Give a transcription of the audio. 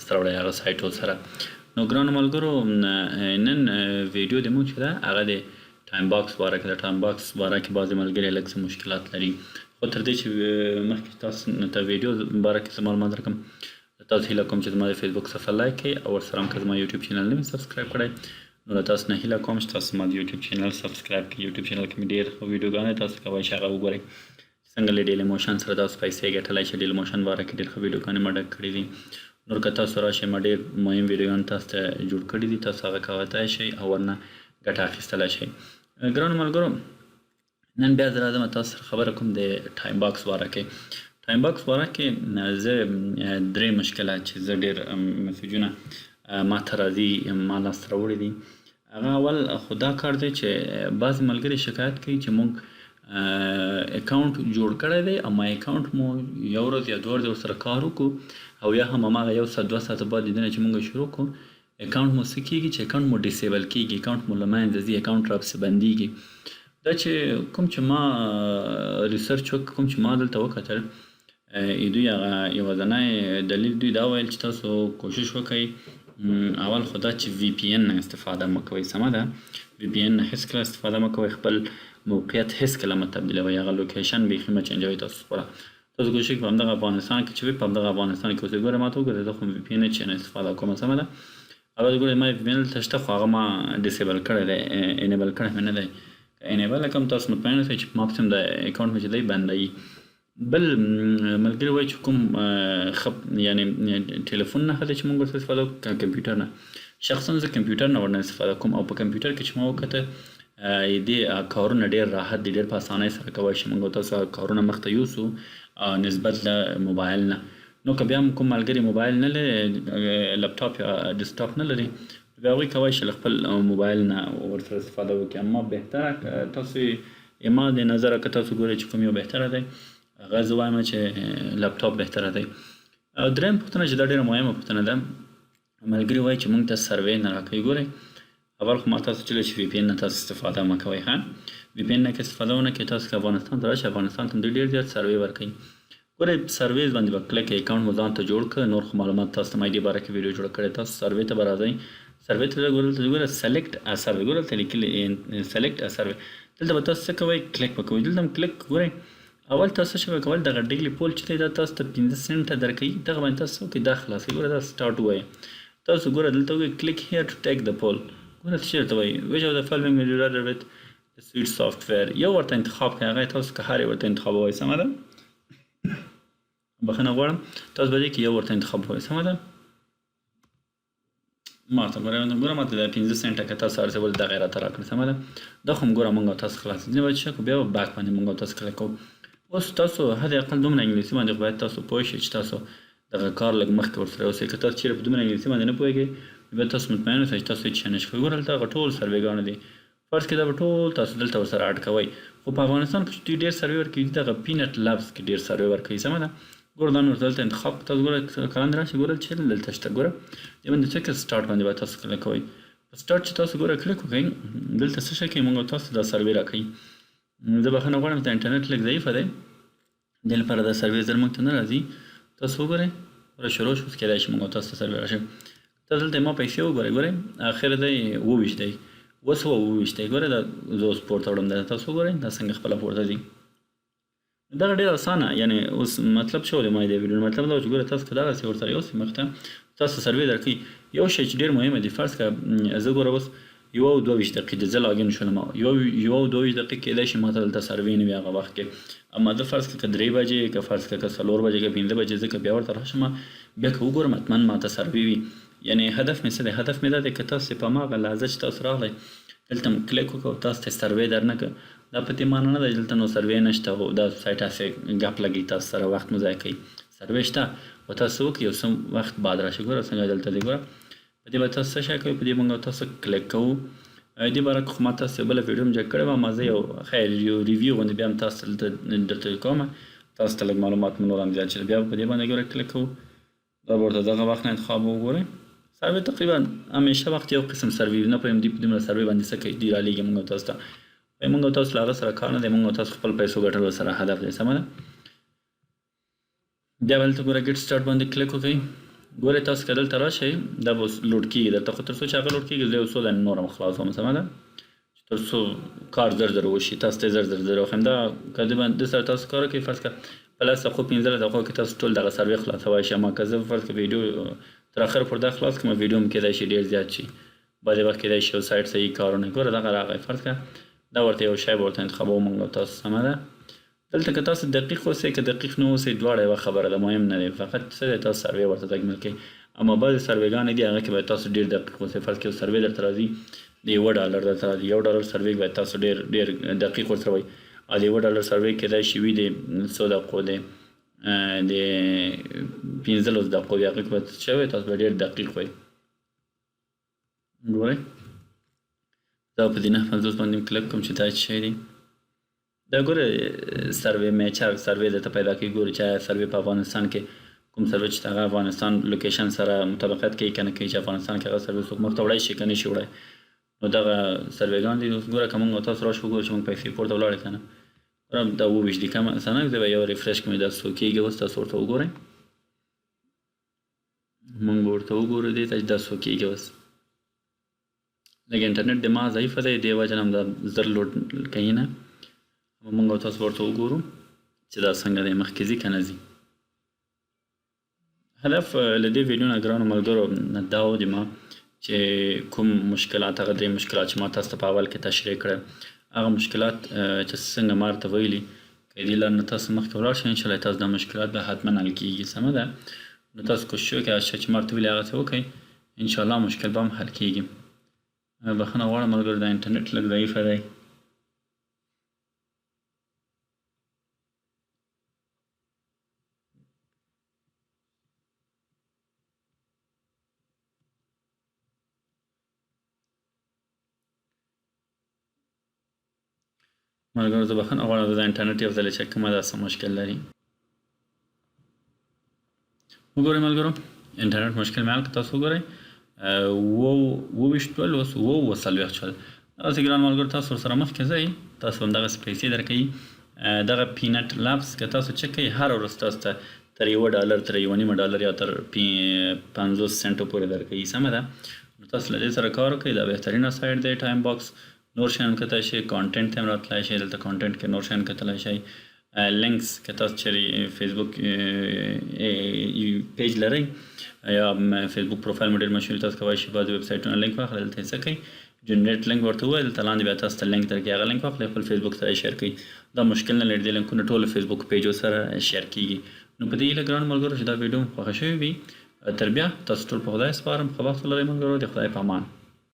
لاسته راوړئ هغه سایټو سره. نو ګرانو ملګرو، نن ویډیو د موږ چې ده هغه د ټایم باکس باره کې ده. ټایم باکس باره کې بعضې ملګري لږ څه مشکلات لري، خو تر دې چې مخکې تاسو ته ویډیو باره کې څه معلومات درکړم، تاسو هیله کوم چې زما د فیسبوک صفحه لایک کړئ او ورسره هم که زما یوټیوب چینل نه وي سبسکرایب کړی، نو له تاسو نه هیله کوم چې تاسو زما د یوټیوب چینل سبسکرایب کړئ. یوټیوب چینل کې مې ډېر ښه ویډیوګانې، تاسو کولی شئ هغه وګورئ څنګه له ډیلی موشن سره تاسو پیسې ګټلی شئ. ډیلی موشن باره کې ډېر ښه ویډیوګانې ما ډک کړي دي. نور که تاسو راشئ، ما ډېر مهم ویډیوګان تاسو ته جوړ کړي دي، تاسو هغه کتلی شئ او ورنه ګټه اخیستلی شئ. ګرانو ملګرو، نن بیا زه راځم تاسو سره خبره کوم د ټایم باکس باره کې. ټایم باکس باره کې زه درې مشکله چې زه ډېر مسیجونه ما ته راځي، ما لاسته راوړي دي. هغه اول خو دا کار دی چې بعضې ملګري شکایت کوي چې موږ اکاونټ جوړ کړی دی، اما اکاونټ مو یو ورځ یا 2 ورځې ورسره کار وکړو او یا هم هماغه یو ساعت 2 ساعته بعد دنه چې موږ شروع کړو، اکاونټ مو څه کیږي چې اکاونټ مو disable کیږي، اکاونټ مو له منځه ځي، اکاونټ راپسې بندیږي. دا چې کوم چې ما research وکړ، کوم چې ما دلته وکتل، دوی هغه یوازنی دلیل دوی دا ویل چې تاسو کوشش وکړئ، اول خو دا چې وي پي ان نه استفاده مه کوئ، سمه ده؟ وي پي ان نه هېڅکله استفاده مه کوئ، خپل موقعیت هېڅکله مه تبدیلوئ، هغه location بیخي مه چینجوئ. تاسو خپله تاسو کوشش په همدغه افغانستان کې چې وي، په همدغه افغانستان کې اوسئ. ګوره، ما ته وګوره، زه خو وي پي ان چې نه استفاده کوم، سمه ده؟ هغه ګوره، ما وي پي ان دلته شته، خو هغه ما disable کړی دی، enable کړی مې نه دی. enable کوم، تاسو مطمئن اوسئ چې ما پسې هم د اکاونټ مې چې دی بندوي. بل ملګري وایي چې کوم ښه یعنی ټلیفون نه ښه دی چې موږ ورڅخه استفاده وکړو که کمپیوټر نه؟ شخصا زه کمپیوټر نه ورنه استفاده کوم او په کمپیوټر کې چې ما وکته، دې کارونه ډېر راحت دي، ډېر په اسانۍ سره کولی شي موږ تاسو کارونه مخته یوسو نسبت له موبایل نه. نو که بیا هم کوم ملګري موبایل نه لري، لپټاپ یا ډیسکټاپ نه لري، بیا هغوی کولی شي له خپل موبایل نه ورسره استفاده وکړي. اما بهتره تاسو ما د نظره که تاسو ګورئ چې کوم یو بهتره دی، هغه زه وایم چې لپټاپ بهتره دی. او دریم پوښتنه چې دا ډېره مهمه پوښتنه ده، ملګري وایي چې موږ ته survey نه راکوي. ګورئ، اول خو ما تاسو چې وي پي ان نه تاسو استفاده مه کوئ. ښه، وي پي ان نه که استفاده ونه کوئ، تاسو که افغانستان ته راشئ، افغانستان ته دوی ډېر زیات survey ورکوي. ګورئ، surveys باندې به کلیک، اکاونټ مو ځان ته جوړ کړ، نور خو معلومات تاسو ته ما دې باره کې ویډیو جوړه کړې. تاسو survey ته به راځئ، survey ته ګورئ، دلته ګورئ select a survey، ګورئ دلته لیکلي select a survey. دلته به تاسو څه کوئ؟ کلیک به کوئ. دلته هم کلیک، ګورئ، اول تاسو څه به کول؟ دغه daily poll چې دی، دا تاسو ته 5 سنټه درکوي. دغه باندې تاسو څه وکړئ؟ دا خلاصوي. ګوره، دا start ووایي. تاسو ګوره دلته وګورئ، click here to take the poll. ګوره څه چېرته وایي، which of the following would you rather with the suite software. یو ورته انتخاب کړئ، هغه تاسو که هر یو ورته انتخابوئ، سمه ده؟ بخښنه غواړم، تاسو به دې کې یو ورته انتخاب کوئ، سمه ده؟ ما ته ګوره، ګوره ما ته د 5 سنټه که تاسو هر څه ول دغه راته راکړه، سمه ده؟ دا خو ګوره مونږ تاسو خلاص دي به چې بیا back باندې مونږ تاسو کلیک کوو. اوس تاسو حد اقل دومره انګلیسي باندې خو باید تاسو پوه شئ چې تاسو دغه کار لږ مخکې ورسره اوسئ. که تاسو چیرې په دومره انګلیسي باندې نه پوهېږئ، بیا تاسو مطمئن اوسئ چې تاسو هېڅ شی نه شئ. ګوره، دلته هغه ټول survey ګانې دي. فرض کړئ دا به ټول تاسو دلته ورسره add کوئ. خو په افغانستان کې چې دوی ډېر survey ورکوي، دغه پینټ لبس کې ډېر survey ورکوي، سمه ده؟ ګوره، دا مې ورته دلته انتخاب. تاسو ګوره، کلان راشي، ګوره چې دلته شته. ګوره، دې باندې څه کې start باندې به تاسو کلیک کوئ. په start چې تاسو ګوره کلیک وکړئ، دلته څه شی کوي؟ موږ تاسو دا survey راکوي. زه بخښنه غواړم چې انټرنیټ لږ ضعیفه دی، دې لپاره دا survey زر موږ ته نه راځي. تاسو وګورئ، ګوره شروع شو. کېدای شي موږ تاسو ته survey راشي. تاسو دلته ما پیسې وګورئ. ګورئ، اخر دی 27 دی، 727 دی. ګوره، دا زه اوس پورته وړم. دا تاسو وګورئ، دا څنګه خپله پورته ځي. دغه ډېر اسانه، یعنی اوس مطلب څه دی؟ ما د ویډیو مطلب دا چې ګوره، تاسو که دغسې ورسره یوسئ مخته، تاسو survey درکوي. یو شی چې ډېر مهمه دی، فرض که زه ګوره اوس 1:22 دقیقې د زه login شولم، 1:22 دقیقې کېدای شي ما ته دلته survey نه وي هغه وخت کې. اما زه فرض که 3 بجې، که فرض که 4 بجې، که 5 بجې، زه که بیا ورته راشم، بیا که وګورم، حتما ما ته survey وي. یعنی هدف مې څه دی؟ هدف مې دا دی که تاسو په هماغه لحظه چې تاسو راغلی، دلته مو کلیک وکړو، تاسو ته survey در نه کړ، دا په دې معنی نه ده چې دلته نو survey نشته او دا سایټ هسې ګپ لګوي، تاسو سره وخت مو ضایع کوي. survey شته او تاسو وکړئ، یو څه وخت بعد راشي. ګوره څنګه دلته دی. ګوره، په دې به تاسو څه شی کوئ؟ په دې مونږ تاسو کلیک کوو. دې باره کې خو ما تاسو بله ویډیو هم جوړ کړې وه. ما زه یو خیر یو review غوندې بیا هم تاسو دلته درته کوم، تاسو ته لږ معلومات مو نور هم زیات شي. بیا په دې باندې ګوره کلیک کوو، دا به ورته دغه وخت نه انتخاب. وګورئ، survey تقریبا همیشه وخت یو قسم survey. نه پوهېږم دوی په دومره survey باندې څه کوي، دوی رالیږي مونږ تاسو ته. مونږ تاسو له هغه سره کار نه دی، مونږ تاسو خپل پیسو ګټلو سره هدف دی، سمه ده؟ بیا به دلته ګوره get start باندې کلیک وکړئ. ګورئ تاسو که دلته راشئ، دا به اوس لوډ کیږي درته، خو تر څو چې هغه لوډ کیږي، زه یو څو دانې نور هم خلاصوم، سمه ده، چې تر څو کار زر زر وشي. تاسو ته زر زر زر وښیم. دا که د باندې سره تاسو کار وکړئ، فرض که په 10 دقیقو، 15 دقیقو کې تاسو ټول دغه سروې خلاصوای شئ. اما که زه فرض که ویډیو تر اخر پورې دا خلاص کړم، ویډیو هم کېدای شي ډېر زیات شي. بعضې وخت کېدای شي یو سایټ صحیح کار ونه. ګوره، دغه راغی. فرض که دا ورته یو شی به ورته انتخابوو موږ او تاسو، سمه ده. دلته که تاسو دقیق اوسئ، که دقیق نه اوسئ، دواړه یوه خبره ده، مهم نه دی. فقط څه دی، تاسو سروې ورته تکمیل کړئ. اما بعضې سروېګانې دي، هغه کې باید تاسو ډېر دقیق اوسئ. فرض کړئ یو سروې درته راځي، د $1 درته راځي، $1 سروې باید تاسو ډېر ډېر دقیق ورسره وئ. او د $1 سروې کېدای شي وي د څو دقیقو دی، د 15 دقیقو وي، هغه کې باید څه وي، تاسو باید ډېر دقیق وئ. ګورئ، دا په دې 59 باندې کلیک کوم چې دا څه شی دی. دا ګوره، سروې میچر سروې درته پیدا کوي. ګوري چې آیا سروې په افغانستان کې کوم سروې چې هغه افغانستان لوکیشن سره مطابقت کوي که نه کوي، چې افغانستان کې هغه سروې څوک مخته وړی شي که نه شي وړی. نو دغه سروېګان دي. اوس ګوره، که موږ او تاسو راشو وګورو چې موږ پیسې پورته ولاړې که نه. ګوره، دا 27 دي، کمه سنه. زه به یو ریفرش کړم، دا څو کېږي. اوس تاسو ورته وګورئ، موږ به ورته وګورو دې ته چې دا څو کېږي. اوس لږ انټرنیټ د ما ضعیفه دی، دې وجه نه هم دا زر لوډ کوي نه. موږ او تاسو ورته وګورو چې دا څنګه دی، مخکې ځي که نه ځي. هدف له دې ویډیو نه، ګرانو ملګرو، دا و د ما چې کوم مشکلات، هغه درې مشکلات چې ما تاسو ته په اول کې تشریح کړل، هغه مشکلات چې څنګه ما درته ویلي، که دې لار نه تاسو مخکې ولاړ شئ، انشاءالله تاسو دا مشکلات به حتما حل کیږي، سمه ده. نو تاسو کوشش وکړئ، هغه چې ما درته ویلي هغه څه وکړئ، انشاءالله مشکل به هم حل کیږي. بخښنه غواړم ملګرو، دا انټرنیټ لږ ضعیفه دی. ملګرو، زه بخښنه غواړم، زه د انټرنیټ یو ځل چک کوم، دا څه مشکل لري. وګورئ ملګرو، انټرنیټ مشکل مې حل کړ. تاسو وګورئ، 27 ول، اوس 47 شول. دغسې ګران ملګرو، تاسو ورسره مخکې ځئ، تاسو هم دغسې پیسې درکوي. دغه پینټ لپس که تاسو چک کوئ، هره ورځ تاسو ته تر $1، تر $1.50 یا تر 50 سنټو پورې درکوي، سمه ده. نو تاسو له دې سره کار وکړئ، دا بهترینه سایټ دی ټایم باکس. نور شیان کتلی شئ، کانټینټ ته هم راتللی شئ، دلته کانټینټ کې نور شیان کتلی شئ. لینکس، که تاسو چېرې فیسبوک پیج لرئ یا فیسبوک پروفایل مو ډېر مشهور، تاسو کولی شئ بعضې ویب سایټونه لینک واخلئ. دلته یې څه کوئ، جنریټ لینک ورته ووایئ، دلته لاندې بیا تاسو ته لینک درکوي، هغه لینک واخلئ، خپل فیسبوک سره شیر کړئ. دا مشکل نه لري، دې لینکونه ټولو فیسبوک پیجو سره شیر کیږي. نو په دې هیله ګرانو ملګرو چې دا ویډیو مو خوښه شوې وي. تر بیا تاسو ټول په خدای سپارم. ښه وخت ولرئ ملګرو، د خدای په امان.